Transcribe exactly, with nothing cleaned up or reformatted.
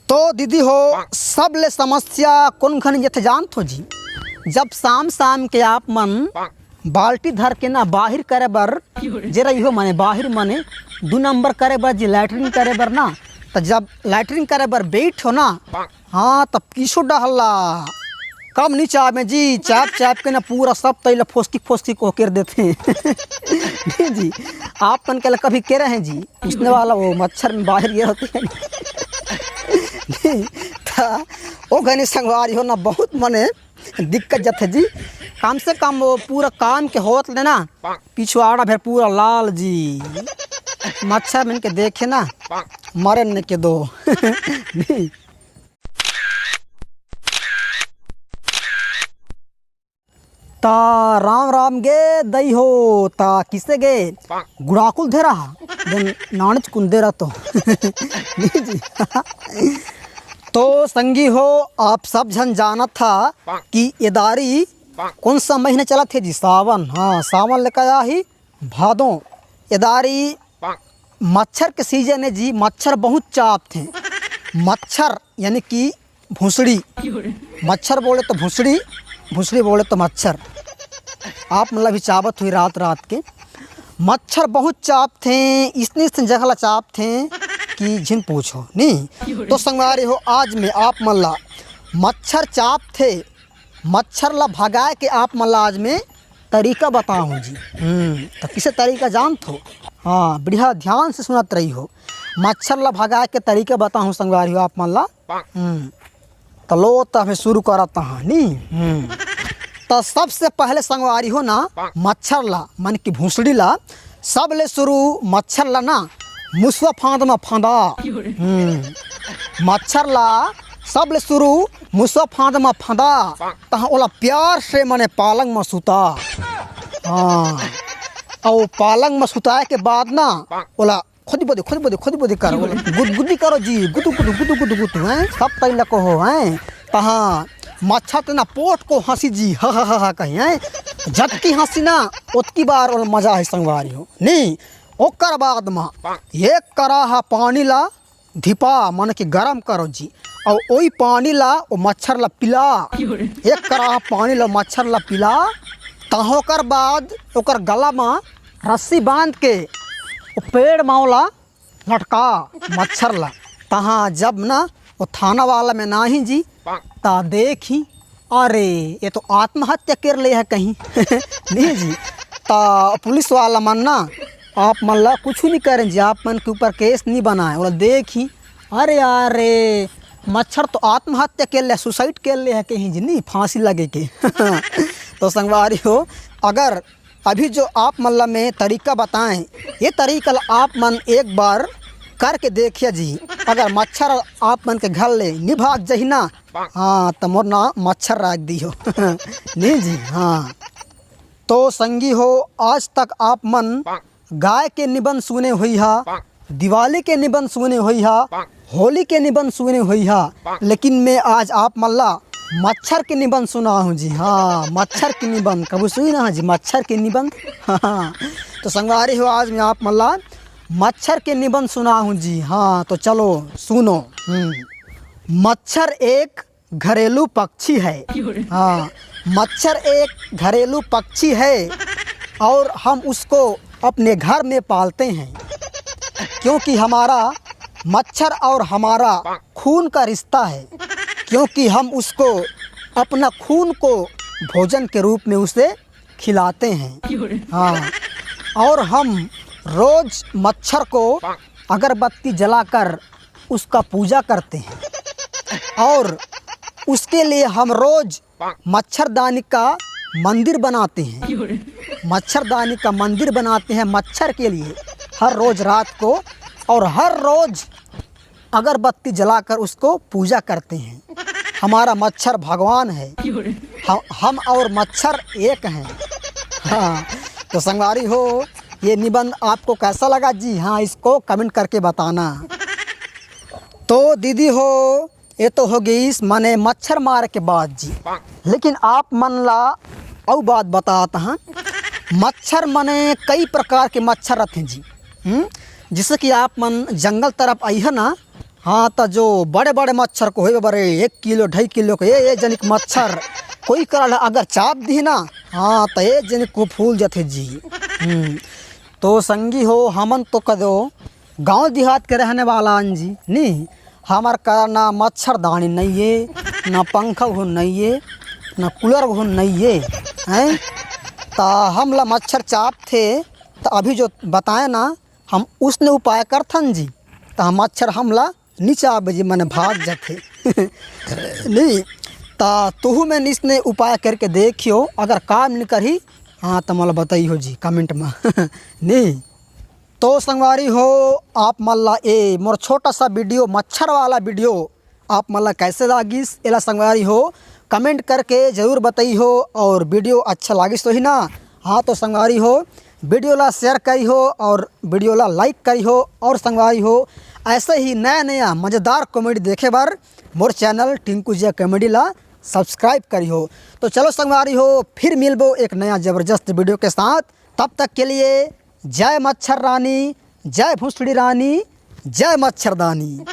तो दीदी हो, सबले समस्या कोन घनी जथे जानत हो जी? जब शाम शाम के आप मन बाल्टी धर के ना बाहिर करे बर जे रही हो, माने बाहिर माने दू नंबर करे बर जी, लैट्रिन करे बर ना, तो जब लैट्रिन करे बर बैठ हो ना, हाँ, तब पीछू डहला कम नहीं चाबे जी, चाप चाप के ना पूरा सब तैला फोसकी फोसकी को कर देते हैं। नहीं जी, आप मन के ला कभी के रहे जी, उसने वाला वो मच्छर में बाहर ये होते हैं। नहीं, था, ओ घनी संगवारी हो ना, बहुत मने दिक्कत जथे जी। कम से कम वो पूरा काम के होत ले ना, पिछवाड़ा भेर पूरा लाल जी। मच्छर मन के देखे ना, मरे न के दो। नहीं। ता राम राम गे दई हो, ता किसे गे? गुड़ाकुल धेरा हा, देन नानच कुन देरा तो। नहीं जी। तो संगी हो, आप सब झन जानत हा कि एदारी कौन सा महीना चलत हे जी? सावन। हाँ, सावन लेकर आ ही भादों। एदारी मच्छर के सीजन है जी, मच्छर बहुत चाबथे। मच्छर यानी कि भूसड़ी, मच्छर बोले तो भूसड़ी, भूसड़ी बोले तो मच्छर। आप मन ला भी चाबत हुई रात रात के। मच्छर बहुत चाबथे, इसने इसने जगह ला चाबथे कि झिन पूछो। नहीं तो संगवारी हो, आज मैं आप मन ला मच्छर चाबथे, मच्छर ला भगाए के आप मन ला आज मैं तरीका बताहूँ जी। हम्म, तो किसे तरीका जानत हो? हाँ, बढ़िया ध्यान से सुनत रही हो। मच्छर ला भगाए के तरीका बताहूँ संगवारी हो आप मन ला। हम्म, तो लो, तो हमें शुरू करत हाँ नी। हम्म, तो सबसे पहले संगवारी हो ना, मच्छर ला, मन की भूसड़ी ला, सबले शुरू मच्छर ला ना मुसवा फांद म फांदा। हम्म, मच्छर ला सबले शुरू मुसवा फांद म फांदा, तहाँ ओला प्यार से मने पालंग म सुता। हाँ, अउ पालंग म सुताए के बाद ना ओला खुदी बोदी, खुदी बोदी, खुदी बोदी करो, ओला गुदगुदी करो जी, गुदु गुदु गुदु गुदु गुदु, हैं, सब तैला को हो, हैं, तहाँ मच्छर ते ना पोट को हंसी जी, ह ह ह ह कही, हैं, जतकी हंसी ना, ओतकी बार ओला मजा है संगवारी हो। नहीं, ओकर बाद म एक कराह पानी ला धिपा, मन के गरम करो जी, अउ ओई पानी ला ओ मच्छर ला पिला। एक कराह पानी ला मच्छर ला पिला, तहाँ ओकर बाद ओकर गला म रस्सी बांध के ओ पेड़ म ओला लटका मच्छर ला। तहाँ जब ना ओ थाना वाला में नाही जी, ता देखी, अरे, ये तो आत्महत्या कर ले है कहीं। नहीं जी, ता पुलिस वाला मन ना आप मन ला कुछ नहीं करें जी, आप मन के ऊपर केस नहीं बनाए। ओला देखी, अरे यार रे, मच्छर तो आत्महत्या कर ले, सुसाइड कर ले है कहीं जी, नहीं, फांसी लगे के। तो संगवारी हो, अगर अभी जो आप मन ला मैं तरीका बताएं, ये तरीका ला आप मन एक बार करके देखिए जी। अगर मच्छर आप मन के घर ले नि भाग जही ना, हाँ, तो मोर नाम मच्छर राख दियो। नहीं जी, हाँ। तो संगी हो, आज तक आप मन गाय के निबंध सुने होइहा, दिवाली के निबंध सुने होइहा, होली के निबंध सुने होइहा, लेकिन मैं आज आप मन ला मच्छर के निबंध सुनाहूँ जी। हाँ, मच्छर के निबंध कभू सुने ना जी, मच्छर के निबंध। हाँ, तो संगवारी हो, आज मैं आप मन ला मच्छर के निबंध सुनाहूँ जी। हाँ, तो चलो सुनो। हम्म, मच्छर एक घरेलू पक्षी है। हाँ, मच्छर एक घरेलू पक्षी है और हम उसको अपने घर में पालते हैं, क्योंकि हमारा मच्छर और हमारा खून का रिश्ता है, क्योंकि हम उसको अपना खून को भोजन के रूप में उसे खिलाते हैं। हाँ, और हम रोज मच्छर को अगरबत्ती जलाकर उसका पूजा करते हैं और उसके लिए हम रोज मच्छरदानी का मंदिर बनाते हैं। मच्छरदानी का मंदिर बनाते हैं मच्छर के लिए हर रोज रात को, और हर रोज अगरबत्ती जलाकर उसको पूजा करते हैं। हमारा मच्छर भगवान है। हम, हम और मच्छर एक हैं। हाँ, तो संगवारी हो, ये निबंध आपको कैसा लगा जी? हाँ, इसको कमेंट करके बताना। तो दीदी हो, ये तो हो गई इस मने मच्छर मार के बात जी। लेकिन आप मन ला अउ बात बतात हाँ, मच्छर मने कई प्रकार के मच्छर रहते हैं जी। हम्म, जैसे कि आप मन जंगल तरफ आई है ना, हाँ, त जो बड़े बड़े मच्छर को होए बरे, एक किलो ढाई किलो के ए, ए जनिक मच्छर कोई करा ल अगर चाप दी ना, हाँ, त ए जनिक को फूल जथे जी। हम्म। तो संगी हो, हमन तो कदो गांव देहात के रहने वाला अन जी, नी, हमर करा ना मच्छरदानी नहीं है, ना पंखा हो नहीं है, ना कूलर हो नहीं है, हैं? त हमला मच्छर चाप थे, त अभी जो बताए ना, हम उसने उपाय करथन जी, त हम मच्छर हमला नी चाप जी, मने भाग जाथे। नी, त तुहू में निसने उपाय करके देखियो, अगर काम नहीं करही, हाँ, त मोला बताइहो जी कमेंट में। नी, तो संगवारी हो, आप मन ला ए मोर छोटा सा वीडियो, मच्छर वाला वीडियो, आप मन ला कैसे लागिस, एला संगवारी हो कमेंट करके जरूर बताइहो। और वीडियो अच्छा लागिस तो ही ना, हाँ, तो संगवारी हो, वीडियो ला शेयर करिहो और वीडियो ला लाइक करिहो। और संगवारी हो, ऐसे ही नया नया मज़ेदार कॉमेडी देखे बर मोर चैनल टिंकू जिया कॉमेडी ला सब्सक्राइब करिहो। तो चलो संगवारी हो, फिर मिलबो एक नया ज़बरदस्त वीडियो के साथ। तब तक के लिए जय मच्छर रानी, जय भूसड़ी रानी, जय मच्छरदानी।